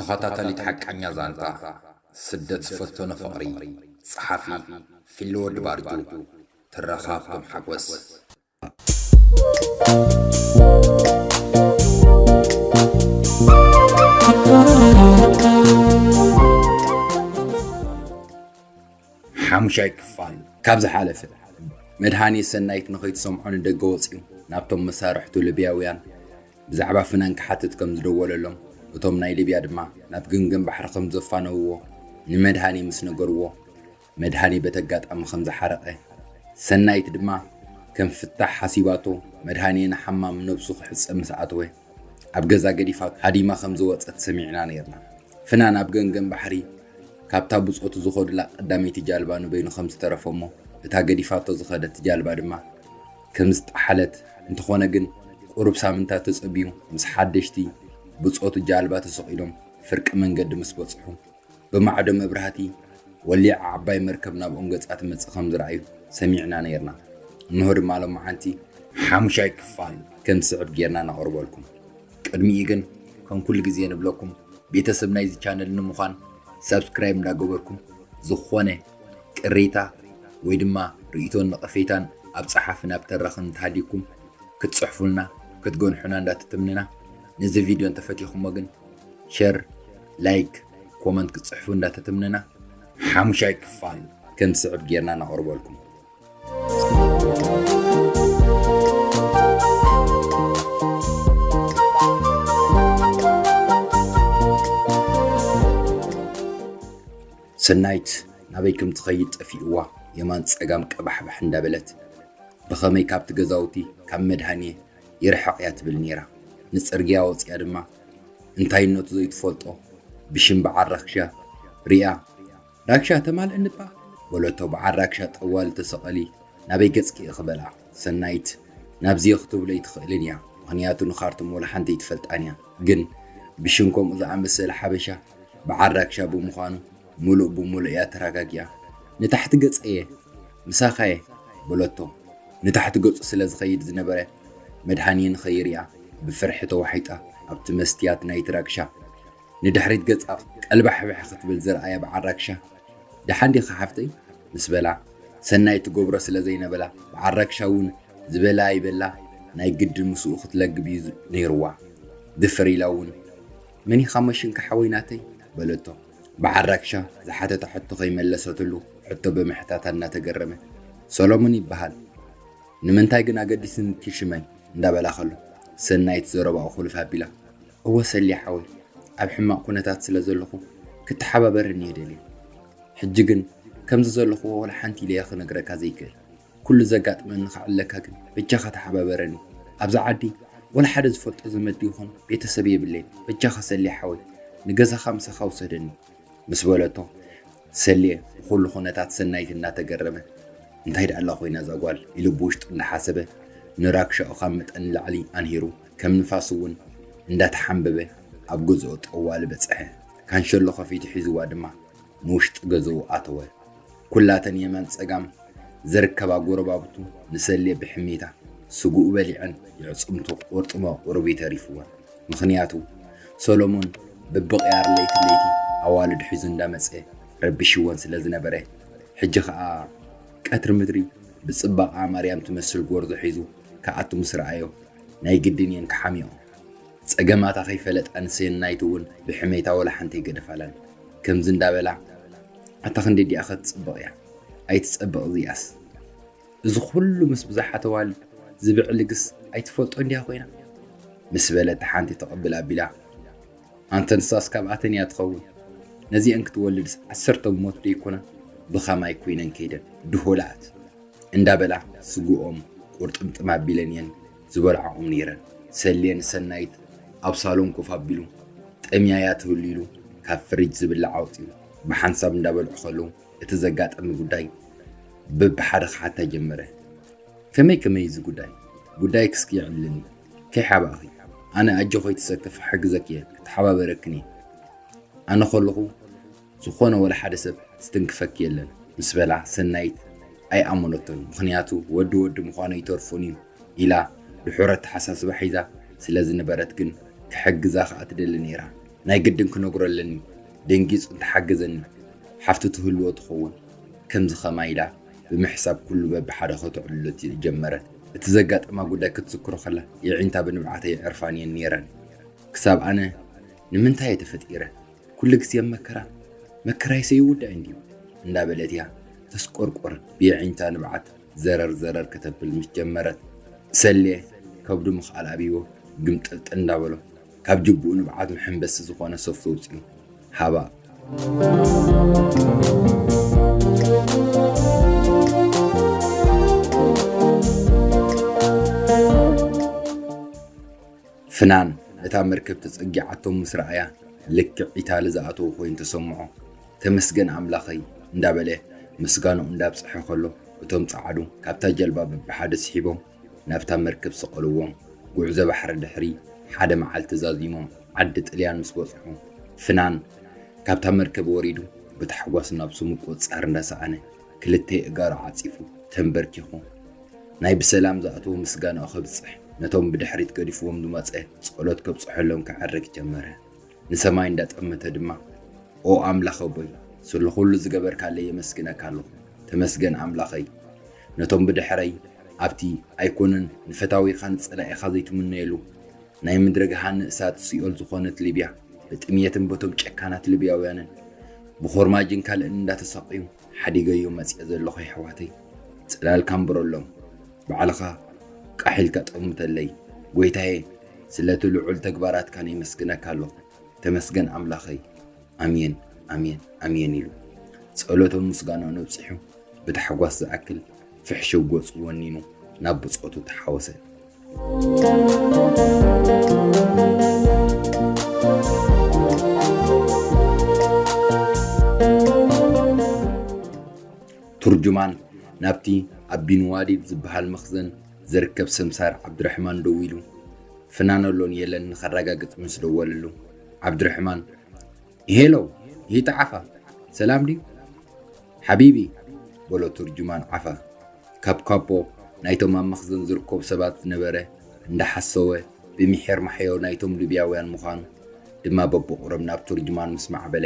ተኸታታሊት ሓቃኛ ዛንታ ስደት ዝፈተኖ ፍቕሪ። ጸሓፊ ፊሊ ወዲ ባርጁ። ትረኻ ከም ሓጎስ። ሓሙሻይ ክፋል። ካብ ዝሓለፈ፣ መድሃኔ ሰናይት ንኸይትሰምዖ ንደገ ወጺኡ ናብቶም መሳርሕቱ ሊብያውያን ብዛዕባ ፍናን ክሓትት ከም ዝደወለሎም፣ እቶም ናይ ሊብያ ድማ ናብ ገምገም ባሕሪ ከም ዘፋነውዎ ንመድሃኔ ምስ ነገርዎ፣ መድሃኔ በቲ ኣጋጣሚ ከም ዝሓረቐ፣ ሰናይት ድማ ከም ፍታሕ ሓሲባቶ፣ መድሃኔ ንሓማም ነብሱ ክሕጸብ ምስ ኣተወ፣ ኣብ ገዛ ገዲፋ ሃዲማ ከም ዝወጸት ሰሚዕና ነይርና። ፍናን ኣብ ገምገም ባሕሪ ካብታ ብጾቱ ዝኸዱላ ቀዳመይቲ ጃልባ ንበይኑ ከም ዝተረፈ እሞ፣ እታ ገዲፋቶ ዝኸደት ጃልባ ድማ ከም ዝጠሓለት፣ እንተኾነ ግን ቁሩብ ሳምንታት ተጸቢዩ ምስ ሓደሽቲ ብጾቱ ጃልባ ተሰቒሎም ፍርቂ መንገዲ ምስ በጽሑ፣ ብማዕዶ መብራህቲ ወሊዓ ዓባይ መርከብ ናብኦም ገጻ ትመጽእ ከም ዝረኣዩ ሰሚዕና ነይርና። እንሆ ድማ ሎማዓንቲ ሓሙሻይ ክፋል ከም ዝስዕብ ጌርና ነቕርበልኩም። ቅድሚኡ ግን ከም ኩሉ ግዜ ንብለኩም ቤተሰብ ናይዚ ቻነል ንምዃን ሳብስክራይብ እንዳገበርኩም፣ ዝኾነ ቅሬታ ወይ ድማ ርእይቶን ነቐፌታን ኣብ ጸሓፍን ኣብ ተራኽን እንተሃልዩኩም ክትጽሕፉልና ክትገንሑና እንዳተተምነና፣ ነዚ ቪድዮ እንተፈቲኹሞ ግን ሸር፣ ላይክ፣ ኮመንት ክትጽሕፉ እንዳተተምነና፣ ሓሙሻይ ክፋል ከም ዝስዕብ ጌርና ነቕርበልኩም። ሰናይት ናበይ ከም ትኸይድ ጠፊእዋ፣ የማን ጸጋም ቀባሕባሕ እንዳበለት፣ ብኸመይ ካብቲ ገዛውቲ ካብ መድሃኔ ይርሕቕ እያ ትብል ነይራ። ንጽርግያ ወጺኣ ድማ፣ እንታይነቱ ዘይትፈልጦ ብሽም በዓል ራክሻ ሪኣ፣ "ራክሻ ተማልእኒ እባ" በለቶ። በዓል ራክሻ ጠዋሊ ተሰቐሊ፣ "ናበይ ገጽኪ ኢኺ?" በላ። ሰናይት፣ "ናብዚ ክትብሎ ኣይትኽእልን እያ፣ ምኽንያቱ ንኻርቱም ወላ ሓንቲ ኣይትፈልጣን እያ። ግን ብሽም ከምኡ ዝኣመሰለ ሓበሻ በዓል ራክሻ ብምዃኑ፣ ምሉእ ብምሉእ እያ ተረጋጊኣ። ንታሕቲ ገጸ እየ፣ ምሳኻ እየ" በለቶ። ንታሕቲ ገጹ ስለ ዝኸይድ ዝነበረ፣ መድሃኔ ንኸይሪኣ ብፍርሒ ተዋሒጣ፣ ኣብቲ መስትያት ናይቲ ራክሻ ንድሕሪት ገጻ ቀልባሕብሕ ክትብል ዝረኣያ በዓል ራክሻ፣ "ደሓን ዲኻ ሓፍተይ?" ምስ በላ፣ ሰናይ ትገብሮ ስለ ዘይነበላ፣ በዓል ራክሻ እውን ዝበላ ይበላ ናይ ግድን ምስኡ ክትለግብ እዩ ዝ-፣ ነይርዋ። ድፍር ኢላ እውን፣ "መን ኢኻ መሽንካ ሓወይ ናተይ?" በለቶ። በዓል ራክሻ ዝሓተታ ሕቶ ከይመለሰትሉ፣ ሕቶ ብምሕታታ እናተገረመ፣ "ሰሎሞን ይበሃል። ንምንታይ ግን ኣገዲስንኪ ሽመይ?" እንዳበላ ከሎ፣ ሰናይት ዘረባኡ ኹልፍ ኣቢላ፣ "እወ ሰልየ ሓወይ፣ ኣብ ሕማቕ ኩነታት ስለ ዘለኹ ክትተሓባበረኒ እየ ደልየ። ሕጂ ግን ከምዚ ዘለኹዎ ወላ ሓንቲ ኢለየ ክነግረካ ዘይክእል። ኩሉ ዘጋጥመኒ ክዕለካ ግን በጃኻ ተሓባበረኒ። ኣብዛ ዓዲ ወላ ሓደ ዝፈልጦ ዘመድ ይኹን ቤተሰብ የብለይን። በጃኻ ሰልየ ሓወይ፣ ንገዛኻ ምሳኻ ውሰደኒ" ምስ በለቶ፣ ሰልየ ብኹሉ ኩነታት ሰናይት እናተገረመ፣ "እንታይ ደኣላ ኮይና እዛ ጓል?" ኢሉ ብውሽጡ እናሓሰበ፣ ንራክሻኡ ካብ መጠን ንላዕሊ ኣንሂሩ፣ ከም ንፋስ እውን እንዳተሓንበበ ኣብ ገዝኦ ጠዋሊ በጽሐ። ካንሸሎ ከፊቱ ሒዝዋ ድማ ንውሽጢ ገዝኡ ኣተወ። ኩላተን የማን ጸጋም ዝርከባ ጎረባብቱ ንሰልየ ብሕሜታ ስግኡ በሊዐን፣ የዕጽምቱ ቁርጥሞ ቁሩብ እዩ ተሪፍወን። ምኽንያቱ ሰሎሞን በብቕያር ለይቲ ለይቲ ኣዋልድ ሒዙ እንዳመጸ ረቢሽወን ስለ ዝነበረ፣ ሕጂ ኸኣ ቀትሪ ምድሪ ብጽባቐኣ ማርያም ትመስል ጎርዞ ሒዙ ክኣቱ ምስ ረኣዮ፣ ናይ ግድን እየን ክሓምዮ። ጸገማታ ከይፈለጣ ንሰናይት እውን ብሕሜታ ወላ ሓንቲ ኣይገደፋላን። ከምዚ እንዳበላ፣ "ኣታ ክንደይ ዲኣ ከትጽብቕ እያ፣ ኣይትጸብቕ እዚኣስ። እዚ ኩሉ ምስ ብዙሓት ኣዋልድ ዝብዕል ልግስ ኣይትፈልጦ እንድያ ኮይና?" ምስ በለት፣ ሓንቲ ተቐብል ኣቢላ፣ "ኣንተ ንሳስ ካብኣተን እያ ትኸውን። ነዚአን ክትወልድስ ዓሰርተ ሞት ደይኮና ብኸማይ ኮይነን ከይደን ድሆላት?" እንዳበላ ስግኦም ቁርጥምጥም ኣቢለን እየን ዝበልዓኦም ነይረን። ሰልየ ንሰናይት ኣብ ሳሎን ኮፍ ኣቢሉ፣ ጠምያያ ትህሉ ኢሉ ካብ ፍሪጅ ዝብላዕ ኣውፂኡ ብሓንሳብ እንዳበልዑ ከለዉ፣ እቲ ዘጋጠመ ጉዳይ በብሓደ ክሓታ ጀመረ። "ከመይ ከመይ እዚ ጉዳይ? ጉዳይ ክስኪ የዕልልኒ። ከይሓባእኺ፣ ኣነ ኣጆ ከይትሰከፊ ክሕግዘኪ እየ፣ ክተሓባበረክን እየ። ኣነ ከለኹ ዝኾነ ወላ ሓደ ሰብ ዝትንክፈኪ የለን" ምስ በላ፣ ሰናይት ኣይኣመነቶን። ምኽንያቱ ወዲ ወዲ ምዃኑ ኣይተርፎን እዩ ኢላ ድሑር ኣተሓሳስባ ሒዛ ስለ ዝነበረት፣ ግን ክሕግዛ ከኣ ትደሊ ነይራ። ናይ ግድን ክነግሮ ኣለኒ። ደንጊጹ እንተሓገዘኒ፣ ሓፍቱ ትህልዎ ትኸውን። ከምዚ ኸማይ ኢላ ብምሕሳብ ኩሉ በብሓደ ከተዕልሎ ጀመረት። እቲ ዘጋጠማ ጉዳይ ክትዝክሮ ከላ፣ የዒንታ ብንብዓተይ የዕርፋን እየን ነይረን። ክሳብ ኣነ ንምንታይ እየ ተፈጢረ? ኩሉ ግዜ ኣብ መከራ፣ መከራይሰ ይውዳእ እንድዩ እንዳበለት እያ ተስቆርቆር ብየዒንታ ንብዓት ዘረር ዘረር ከተብል ምስ ጀመረት፣ ሰሌ ከብዱ ምኽኣል ኣብይዎ ግምጥልጥል እንዳበሎ ካብ ጅቡኡ ንብዓት መሐንበሲ ዝኾነ ሶፍት ኣውጺኡ ሃባ። ፍናን ነታ መርከብ ተጸጊዓቶም ምስ ረኣያ፣ ልክዕ ኢታሊ ዝኣተዉ ኮይኑ ተሰምዖ። "ተመስገን ኣምላኸይ" እንዳበለ ምስጋንኡ እንዳብጽሐ ከሎ፣ እቶም ጸዓዱ ካብታ ጀልባ በብሓደ ስሒቦም ናብታ መርከብ ሰቐልዎም። ጉዕዞ ባሕሪ ድሕሪ ሓደ መዓልቲ ዛዚሞም ዓዲ ጥልያን ምስ በጽሑ፣ ፍናን ካብታ መርከብ ወሪዱ ብታሕጓስ ናብ ስሙ ቁጽጻር እንዳሰኣነ፣ ክልተ ኣእጋሩ ዓጺፉ ተንበርኪኹ ናይ ብሰላም ዝኣተዉ ምስጋናኡ ከብጽሕ፣ ነቶም ብድሕሪት ገዲፍዎም ዝመጸ ጸሎት ከብጽሐሎም ክዕርግ ጀመረ። ንሰማይ እንዳጠመተ ድማ፣ "ኦ ኣምላኽ ኣቦይ፣ ስለ ኩሉ ዝገበርካለይ የመስግነካ ኣለኹ። ተመስገን ኣምላኸይ፣ ነቶም ብድሕረይ ኣብቲ ኣይኮነን ንፈታዊኻን ጸላኢኻ ዘይትምነየሉ ናይ ምድረ ገሃን እሳት ሲኦል ዝኾነት ሊብያ፣ ብጥምየትን በቶም ጨካናት ሊብያውያንን ብኾርማጅን ካልእን እንዳተሳቐዩ ሓዲገዮ መጽየ ዘለኹ የሕዋተይ፣ ጽላልካ ኣንብረሎም። ባዕልኻ ቃሕ ኢልካ ጠምተለይ። ጎይታየ፣ ስለቲ ልዑል ተግባራትካን የመስግነካ ኣለኹ። ተመስገን ኣምላኸይ። ኣሜን፣ ኣሜን፣ ኣሜን" ኢሉ ጸሎቱን ምስጋናኡን ኣብጺሑ፣ ብታሕጓስ ዝኣክል ፍሕሽው ገጹ ወኒኑ ናብ ብጾቱ ተሓወሰ። ቱርጁማን ናብቲ ኣብ ቢንዋዲድ ዝበሃል መኽዘን ዝርከብ ሰምሳር ዓብዱረሕማን ደዊሉ፣ ፍናን ኣሎን የለን ንኸረጋግጽ ምስ ደወለሉ፣ ዓብዱረሕማን፣ "ሄሎ፣ ይህተ ዓፋ፣ ሰላም ድዩ? ሓቢቢ?" በሎ ቱርጁማን ዓፋ። ካብ ካፖ ናይቶም ኣብ መኽዘን ዝርከቡ ሰባት ዝነበረ እንዳሓሰወ፣ ብምሒር ማሕዮ ናይቶም ሊብያውያን ምዃኑ ድማ በብቑሩብ ናብ ቱርጁማን ምስ ማዕበለ፣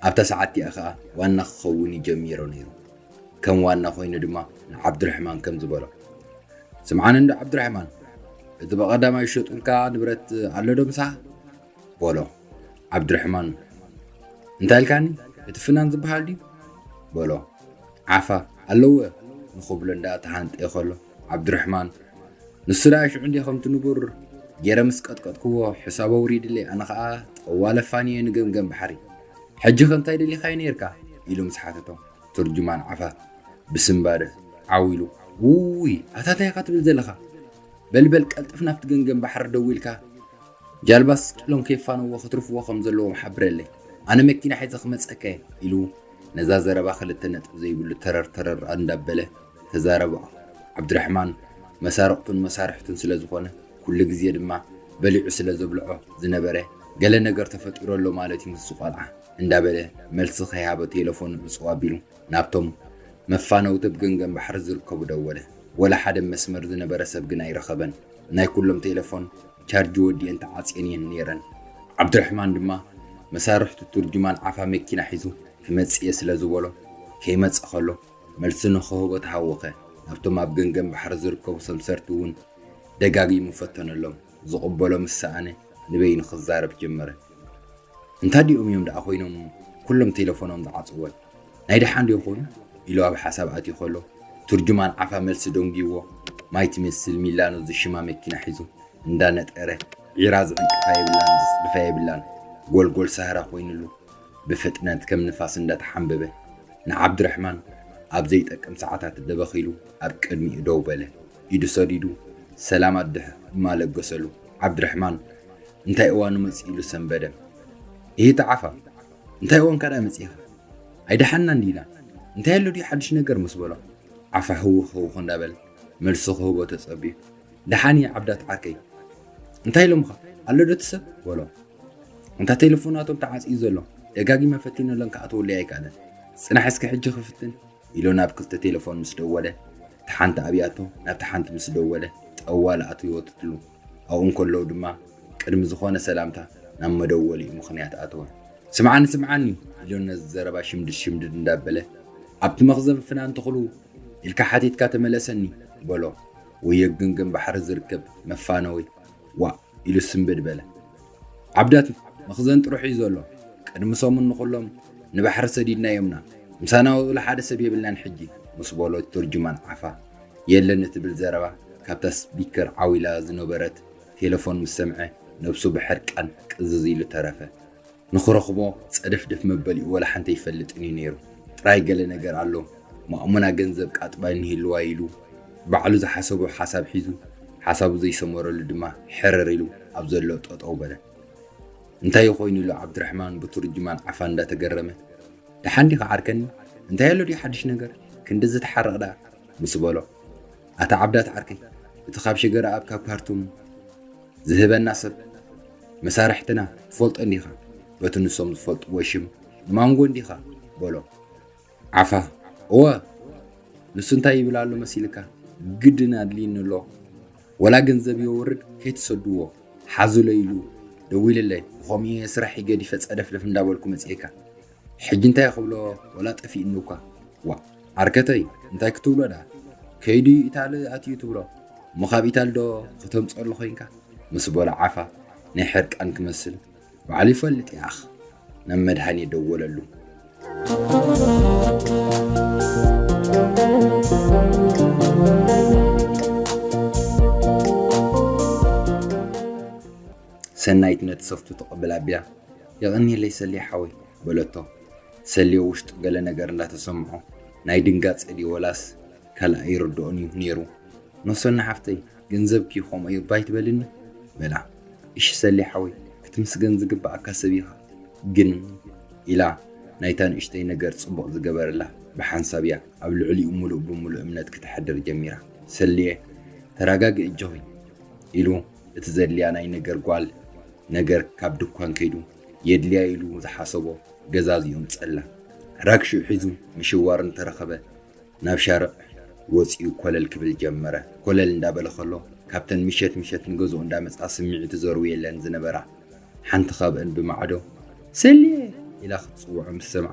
ኣብታ ሰዓት እቲኣ ኸኣ ዋና ክኸውን እዩ ጀሚሩ ነይሩ። ከም ዋና ኮይኑ ድማ ንዓብዱረሕማን ከምዚ በሎ፣ "ስምዓኒ እንዶ ዓብዱረሕማን፣ እቲ ብቐዳማይ ዝሸጡልካ ንብረት ኣሎ ዶ ምሳኻ?" በሎ። ዓብዱረሕማን፣ "እንታይ ኢልካኒ? እቲ ፍናን ዝበሃል ድዩ?" በሎ። ዓፋ፣ "ኣለወ" ንኽብሎ እንዳ ተሃንጠየ ከሎ፣ ዓብዱረሕማን፣ "ንሱ ደኣ ሽዑ እንድየ ከምቲ ንቡር ገይረ ምስ ቀጥቀጥክዎ፣ ሕሳብ ኣውሪድለይ፣ ኣነ ኸኣ ጠዋለ ፋንየ ንገምገም ባሕሪ። ሕጂኸ እንታይ ደሊኻዮ ነይርካ?" ኢሉ ምስ ሓተቶ፣ ቱርጁማን ዓፋ ብስንባደ ዓው ኢሉ፣ "ውይ፣ ኣታ እንታይ ኢኻ ትብል ዘለኻ? በል፣ በል፣ ቀልጥፍ ናብቲ ገምገም ባሕሪ ደዊልካ፣ ጃልባ ስቂሎም ከይፋነዎ ክትርፍዎ ከም ዘለዎም ሓብረለይ። ኣነ መኪና ሒዘ ክመጸካ እየ" ኢሉ ነዛ ዘረባ ክልተ ነጥቢ ዘይብሉ ተረር ተረር እንዳበለ ተዛረቦ። ዓብድራሕማን መሳርቕቱን መሳርሕቱን ስለ ዝኾነ፣ ኩሉ ግዜ ድማ በሊዑ ስለ ዘብልዖ ዝነበረ፣ ገለ ነገር ተፈጢሩ ኣሎ ማለት እዩ ምስዚ ቆልዓ እንዳበለ መልሲ ከይሃበ ቴሌፎኑ ዕጽው ኣቢሉ ናብቶም መፋነውቲ ኣብ ገምገም ባሕሪ ዝርከቡ ደወለ። ወላ ሓደ መስመር ዝነበረ ሰብ ግን ኣይረኸበን። ናይ ኩሎም ቴሌፎን ቻርጅ ወዲኤን ተዓጽየን እየን ነይረን። ዓብድራሕማን ድማ መሳርሕቱ ቱርጅማን ዓፋ መኪና ሒዙ ክመጽእ እየ ስለ ዝበሎ፣ ከይመጽእ ከሎ መልሲ ንኽህቦ ተሃወኸ። ናብቶም ኣብ ገምገም ባሕሪ ዝርከቡ ሰምሰርቲ እውን ደጋጊሙ ፈተነሎም። ዝቕበሎ ምስ ሰኣነ ንበይኑ ክዛረብ ጀመረ። "እንታይ ድኦም እዮም ደኣ ኮይኖም ኩሎም ቴሌፎኖም ዝዓጽወን? ናይ ደሓን ዶ ይኾኑ?" ኢሉ ኣብ ሓሳብ ኣትዩ ከሎ፣ ቱርጅማን ዓፋ መልሲ ደንጉይዎ፣ ማይ ትመስል ሚላኖ ዝሽማ መኪና ሒዙ እንዳነጠረ፣ ዒራ ዝዕንቅፋ የብላን ዝጽድፋ የብላን፣ ጎልጎል ሳህራ ኮይኑሉ፣ ብፍጥነት ከም ንፋስ እንዳተሓንበበ፣ ንዓብድራሕማን ኣብ ዘይጠቅም ሰዓታት ደበኽ ኢሉ ኣብ ቅድሚኡ ደው በለ። ኢዱ ሰዲዱ ሰላም ኣድሕ ድማ ለገሰሉ። ዓብድራሕማን እንታይ እዋኑ መጺኡ ኢሉ ሰንበደ። "ይህተ ዓፋ፣ እንታይ እዋንካ ደኣ መጺእኻ? ኣይደሓንና እንዲና? እንታይ ኣሎ ድዩ ሓድሽ ነገር?" ምስ በሎ፣ ዓፋ ህውኽ ህውኽ እንዳበለ መልሲ ክህቦ ተጸብዩ፣ "ደሓን እየ ዓብዳት ዓርከይ። እንታይ ኢሎምኻ? ኣሎ ዶ እቲ ሰብ?" በሎ። "እንታ ቴሌፎናቶም ተዓጽዩ ዘሎ፣ ደጋጊመ ፈቲነሎም ክኣትወለይ ኣይከኣለን። ጽናሕ እስከ ሕጂ ክፍትን" ኢሉ ናብ ክልተ ቴሌፎን ምስ ደወለ፣ እታ ሓንቲ ኣብያቶ ናብታ ሓንቲ ምስ ደወለ፣ ጠዋሊ ኣትይወትትሉ። ኣብኡ እንከለዉ ድማ ቅድሚ ዝኾነ ሰላምታ፣ ናብ መደወሊኡ ምኽንያት ኣተወ። "ስምዓኒ፣ ስምዓኒ!" ኢሉ ነዚ ዘረባ ሽምድድ ሽምድድ እንዳበለ፣ "ኣብቲ መኽዘን ፍናን ተኽሉ ኢልካ ሓቲትካ ተመለሰኒ!" በሎ። ወዮ ግን ባሕሪ ዝርከብ መፋነዊ ዋእ ኢሉ ስምብድ በለ። "ዓብዳት መኽዘን ጥሩሕ እዩ ዘሎ። ቅድሚ ሰሙን ንኹሎም ንባሕሪ ሰዲድናዮምና። ምሳና ውዕል ሓደ ሰብ የብልናን ሕጂ" ምስ በሎ፣ ትርጅማን ዓፋ የለን እትብል ዘረባ ካብታ ስፒከር ዓው ኢላ ዝነበረት ቴሌፎን ምስ ሰምዐ፣ ነብሱ ብሕርቃን ቅዝዝ ኢሉ ተረፈ። ንኽረኽቦ ጸደፍደፍ መበሊኡ ወላ ሓንቲ ኣይፈልጥን እዩ ነይሩ። ጥራይ ገለ ነገር ኣሎ፣ ማእሙና ገንዘብ ቃጥባይ ንህልዋ ኢሉ ባዕሉ ዝሓሰቦ ሓሳብ ሒዙ፣ ሓሳቡ ዘይሰመረሉ ድማ ሕርር ኢሉ ኣብ ዘሎ ጠጠው በለ። "እንታይ ኮይኑ?" ኢሉ ዓብድራሕማን ብቱርጅማን ዓፋ እንዳተገረመ፣ "ደሓን ዲኻ ዓርከኒ? እንታይ ኣሎ ድዩ ሓድሽ ነገር? ክንዲ ዝተሓረቕ ደኣ?" ምስ በሎ፣ "ኣታ ዓብዳት ዓርከይ፣ እቲ ካብ ሸገረ ኣብ ካብ ካርቱም ዝህበና ሰብ መሳርሕትና ትፈልጦ እንዲኻ? በቲ ንሶም ዝፈልጥዎ ሽም ንማንጎ እንዲኻ?" በሎ። ዓፋ፣ "እወ፣ ንሱ እንታይ ይብል ኣሎ መሲልካ? ግድን ኣድልይኒ ኣሎ። ወላ ገንዘብ የውርድ ከይትሰድዎ፣ ሓዙለይ ኢሉ ደዊልለይ። ብኸምኡ እየ ስራሕ ገዲፈ ጸደፍደፍ እንዳበልኩ መጺኤካ። ሕጂ እንታይ ክብሎ? ወላ ጠፊእኒ እኳ። ዋ፣ ዓርከተይ፣ እንታይ ክትብሎ ደኣ? ከይዱ ኢታሊ ኣትዩ ትብሎ? እሞ ካብ ኢታሊ ዶ ከተምጽኣሉ ኮይንካ?" ምስ በሎ ዓፋ ናይ ሕርቃን ክመስል፣ "ባዕሉ ይፈልጥ ያኽ፣ ናብ መድሃኔ ደወለሉ።" ሰናይት ነቲ ሶፍቱ ትቕብል ኣቢላ፣ "የቐንየለይ ሰልየ ሓወይ" በለቶ። ሰልየ ውሽጡ ገለ ነገር እንዳተሰምዖ፣ ናይ ድንጋጸ ድዩ ወላስ ካልእ ኣይርድኦን እዩ ነይሩ። "ኖ ሰና ሓፍተይ፣ ገንዘብኪ ከምኡ እዩ እባ ኣይትበልኒ" በላ። "እሺ ሰልየ ሓወይ፣ ክትምስገን ዝግብኣካ ሰብ ኢኻ ግን" ኢላ፣ ናይታ ንእሽተይ ነገር ጽቡቕ ዝገበረላ ብሓንሳብ እያ ኣብ ልዕሊኡ ምሉእ ብምሉእ እምነት ክተሕድር ጀሚራ። "ሰልየ፣ ተረጋግኢ እጆኺ" ኢሉ፣ እቲ ዘድልያ ናይ ነገር ጓል ነገር ካብ ድኳን ከይዱ የድልያ ኢሉ ዝሓሰቦ ገዛዚኡ ኣምጸላ። ራክሽኡ ሒዙ ምሽዋር እንተረኸበ፣ ናብ ሻርዕ ወጺኡ ኮለል ክብል ጀመረ። ኮለል እንዳበለ ከሎ፣ ካብተን ምሸት ምሸት ንገዝኡ እንዳመጻ ስምዒቱ ዘርውየለን ዝነበራ ሓንቲ ካብአን ብማዕዶ "ሰልየ" ኢላ ክትጽውዖ ምስ ሰምዓ፣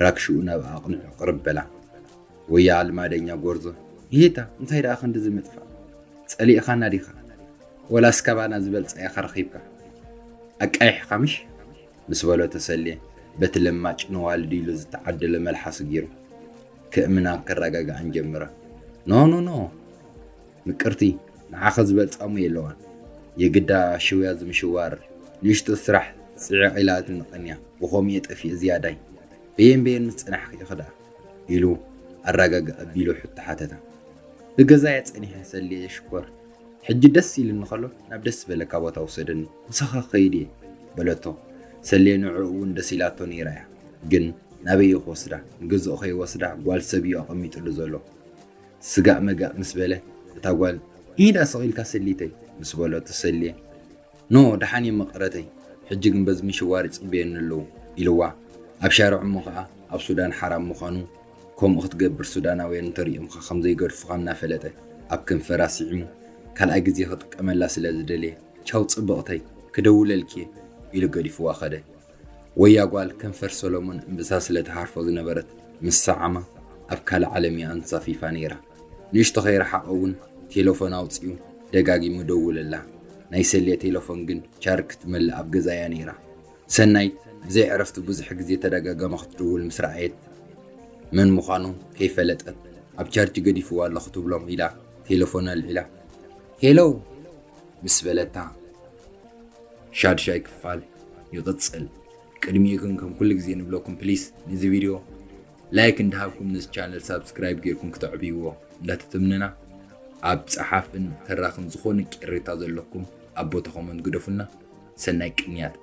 ራክሽኡ ናብ ኣቕንዑ ቅርብ በላ። ወያ ልማደኛ ጎርዞ፣ "ይሄታ እንታይ ደኣ ክንድዚ ምጥፋእ? ጸሊእኻና ዲኻ? ወላስ ካባና ዝበልጻ ኢኻ ረኺብካ? ኣቃይሕኻ ምሽ?" ምስ በሎ ተሰልየ፣ በቲ ለማጭ ነዋልድ ኢሉ ዝተዓደለ መልሓሱ ገይሩ፣ ክእምና ከረጋግኣን ጀመረ። "ኖ፣ ኖ፣ ኖ፣ ምቅርቲ፣ ንዓኸ ዝበልጻ እሞ የለዋን። የግዳ ሽውያ ዝምሽዋር ንእሽቶ ስራሕ ጽዕቕ ኢላ ትንቐንያ፣ ብኸምኡ እየ ጠፊኤ ዝያዳይ። በየን በየን ምስ ጸናሕኪ ኢኺ ደኣ?" ኢሉ ኣረጋግእ ኣቢሉ ሕቶ ሓተታ። "ብገዛየ ጸኒሐ ሰልየ ሽኮር፣ ሕጂ ደስ ኢሉኒ ከሎ ናብ ደስ ዝበለካ ቦታ ውሰደኒ፣ ምሳኻ ክኸይድ እየ" በለቶ። ሰልየ ንዕኡ እውን ደስ ኢላቶ ነይራ እያ፣ ግን ናበይ እዩ ክወስዳ? ንገዝኡ ከይወስዳ ጓል ሰብ እዩ ኣቐሚጥሉ ዘሎ። ስጋእ መጋእ ምስ በለ፣ እታ ጓል "ኢዳ ስቕ ኢልካ ሰሊተይ" ምስ በለቶ ሰልየ "ኖ፣ ደሓን እየ መቐረተይ፣ ሕጂ ግን በዚ ምሽዋር ይጽበየኒ ኣለዉ" ኢልዋ። ኣብ ሻርዕ እሞ ኸኣ ኣብ ሱዳን ሓራም ምዃኑ፣ ከምኡ ክትገብር ሱዳናውያን እንተሪኦምኻ ከም ዘይገድፉኻ እናፈለጠ ኣብ ከንፈራ ስዒሙ፣ ካልኣይ ግዜ ክጥቀመላ ስለ ዝደለየ "ቻው ጽብቕተይ፣ ክደውለልኪ እየ" ኢሉ ገዲፍዋ ኸደ። ወያ ጓል ከንፈር ሰሎሞን እምብዛ ስለ ትሃርፎ ዝነበረት ምስ ሰዓማ ኣብ ካልእ ዓለም እያ ኣንሳፊፋ ነይራ። ንእሽቶ ከይረሓቐ እውን ቴሌፎን ኣውጺኡ ደጋጊሙ ደውለላ። ናይ ሰልየ ቴሌፎን ግን ቻርጅ ክትመልእ ኣብ ገዛ እያ ነይራ። ሰናይት ብዘይ ዕረፍቲ ብዙሕ ግዜ ተደጋጋሚ ክትድውል ምስ ረኣየት፣ መን ምዃኑ ከይፈለጠት፣ "ኣብ ቻርጅ ገዲፍዋ ኣለኹ" ትብሎም ኢላ ቴሌፎን ኣልዒላ፣ "ሄሎ" ምስ በለታ፣ ሻድሻይ ክፋል ይቕጽል። ቅድሚኡ ግን ከም ኩሉ ግዜ ንብለኩም፣ ፕሊስ ነዚ ቪድዮ ላይክ እንዳሃብኩም ነዚ ቻነል ሳብስክራይብ ጌርኩም ክተዕብይዎ እንዳተተምነና፣ ኣብ ጸሓፍን ተራኽን ዝኾነ ቅሬታ ዘለኩም ኣብ ቦታ ኮመንት ግደፉልና። ሰናይ ቅንያት።